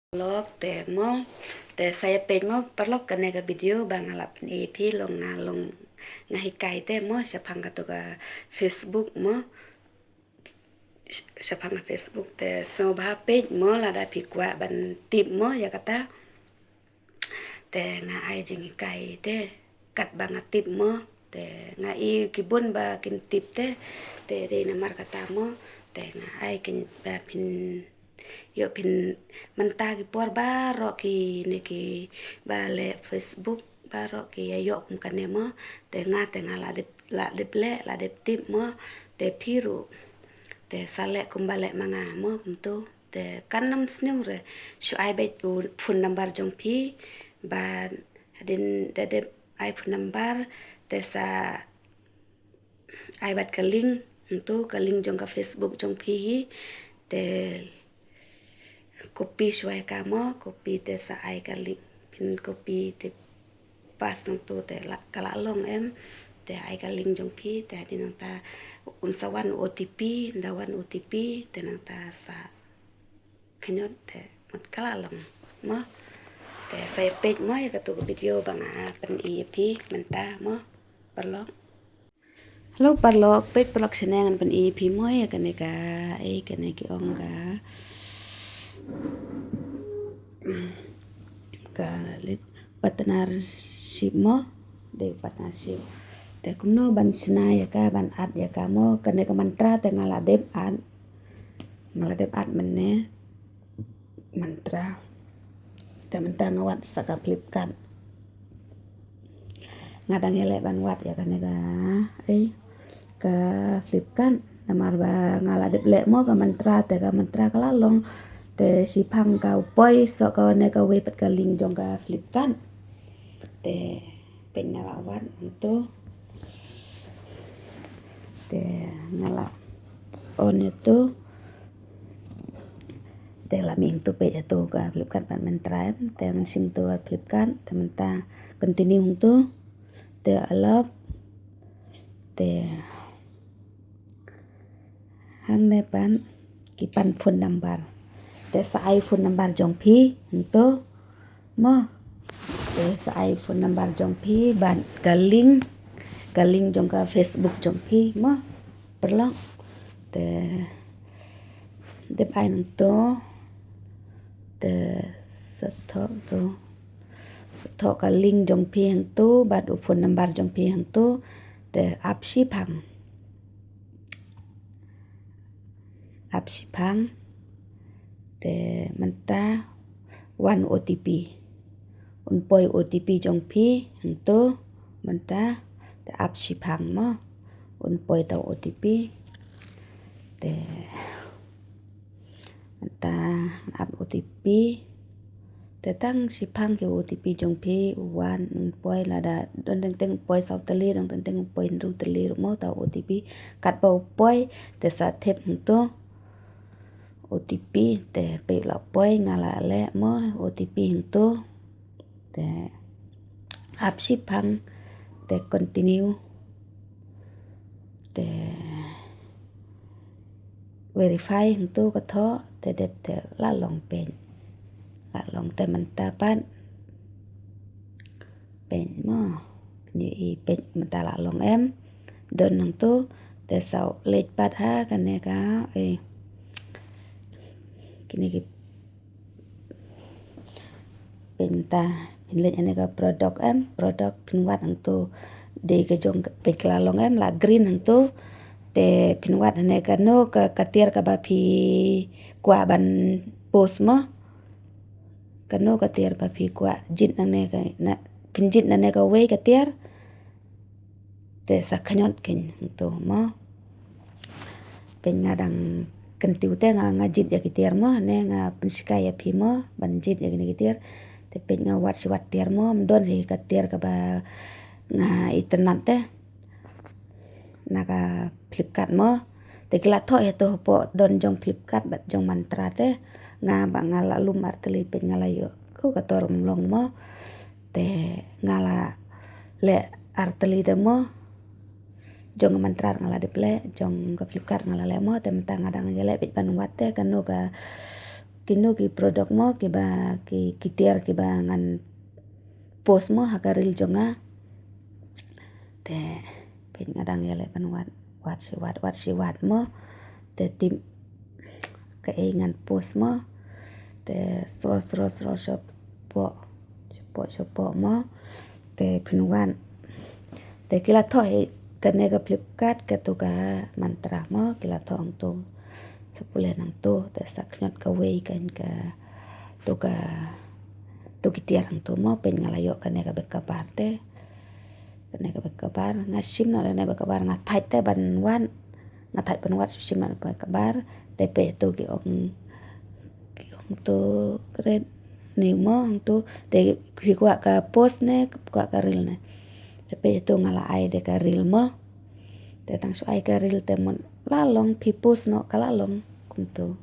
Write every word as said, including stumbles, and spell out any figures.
Paralok te mo, te sa ïa peit mo paralok, kane ka video ba nga la pyni ïa phi long nga long nga hikai te mo shaphang kato ka Facebook mo, shaphang ka Facebook. Te sngewbha peit mo lada phi kwah ban tip mo ïa kata. Te nga ai jinghikai te katba nga tip mo, te nga i ki bun ba kin tip te, te dei namar kata mo, te nga ai kin ba phin ïoh phin mynta ki por baroh kine kiba leh Facebook baroh ki ïa ïoh kum kane mo, te nga te nga la dep, la dep leh, la dep tip mo, te phi ruh te sa leh kumba leh ma nga mo kumto. Te kan ym sniew re, shu ai beit u phone number jong phi, ba hadien da dep ai phone number, te sa ai bad ka link, hangto ka link jong ka Facebook jong phi hi, te copy shuwa ïa ka mo, copy te sa ai ka link, phin copy te paste hangto te la, ka la long em, te ai ka link jong phi, te hadien nangta un sa wan OTP, nda wan OTP, te nangta sa khñiot te mut ka la long mo. Te sa ïa peit mo ïa kato ka video ba nga pyni ïa phi mynta mo paralok. Hello paralok, peit paralok shane ngan pyni ïa phi mo ïa kane ka, eh, kane ki ong ka, ka leit partnership mo, dei partnership. Te kumno ban shna ïa ka, ban add ïa ka mo, kane ka mantra te nga la dep add. Nga la dep add mynne mantra. Te mynta nga wad sa ka Flipkart. Nga dang ïaleh ban wad ïa kane ka, eh, ka Flipkart. Namar ba nga la dep leh mo ka mantra, te ka mantra ka la long. Te shiphang ka u poi soh kane kawei pat ka link jong ka Flipkart. Te peit nga la wad hangto. Te nga la on ïa to. Te la mih hangto, peit ïa to ka Flipkart bad Myntra em. Te ngan shim to ka Flipkart, te mynta continue hangto. Te allow. Te hangne pat ki pan phone number. Te sa ai phone number jong phi hangto mo. Te sa ai phone number jong phi bad ka link, ka link jong ka Facebook jong phi mo. Paralok. Te dep ai nangto. Te sa thoh to. Sa thoh ka link jong phi hangto bad u phone number jong phi hangto. Te ap shiphang. Ap shiphang. Te mynta wan OTP. Un poi OTP jong phi hangto mynta. Te ap shiphang mo. Un poi to OTP. Te mynta ap OTP. Te tang shiphang ki OTP jong phi, u wan un poi, lada don teng teng poi saw tylli, don teng teng poi hynriew tylli ruh mo, to OTP. Katba u poi te sa thep hangto. OTP te peit la poi, nga la leh mo OTP hangto. Te ap shiphang te continue. Te verify hangto ka thoh, te dep te la long, peit. La long te mynta pat. Peit mo. Ni i peit mynta la long em. Don hangto te sa leit pat ha kane ka, eh, kine ki Pynta, phin leit hane ka product em, product phin wad hangto. Dei ka jong ka, peit ka la long em, la green hangto. Te phin wad hane kano ka, ka tiar kaba phi kwah ban post mo. Kano ka tiar ba phi kwah jied nangne ka, na, phin jied nangne kawei ka tiar. Te sa khñiot keiñ hangto mo. Peit nga dang kyntiew te nga, nga jied ïa ki tiar mo, ne nga pynshai ïa phi mo ban jied ïa kine ki tiar. Te peit nga wad shi wad tiar mo, ym don hi ka tiar kaba nga itynnad te na ka Flipkart mo. Te ki la thoh ïa to hapoh don jong Flipkart bad jong Myntra te. Nga ba nga la lum artylli, peit nga la ïoh ko ka tor ym long mo. Te nga la leh artylli te mo. Jong ka Myntra nga la dep leh, jong ka Flipkart nga la leh mo, te mynta nga dang ïaleh beit ban wad te kano ka kino ki product mo kiba ki, ki tiar kiba ngan post mo ha ka reel jong nga. Te peit nga dang ïaleh ban wad, wad shi wad, wad shi wad mo. Te tip kaei ngan post mo. Te scroll, scroll, scroll shapoh, shapoh, shapoh mo. Te phin wad. Te ki la thoh hi kane ka Flipkart, kato ka Myntra mo, ki la thoh hangto. Sa pule nangto, te sa khñiot kawei kan kato ka, to ki tiar hangto mo, peit nga la ïoh kane ka bek kaba ar te. Kane ka bek kaba ar, nga shim noh da kane ka bek kaba ar, nga thait te ban wad, nga thait ban wad, shim noh da kane ka bek kaba ar, te peit to ki ong, ki ong to create new mo, ong to, te phi kwah ka post ne, kwah ka reel ne. Te peit to nga la ai da ka reel mo. Te tang shu ai ka reel te mut la long, phi post noh ka la long kumto.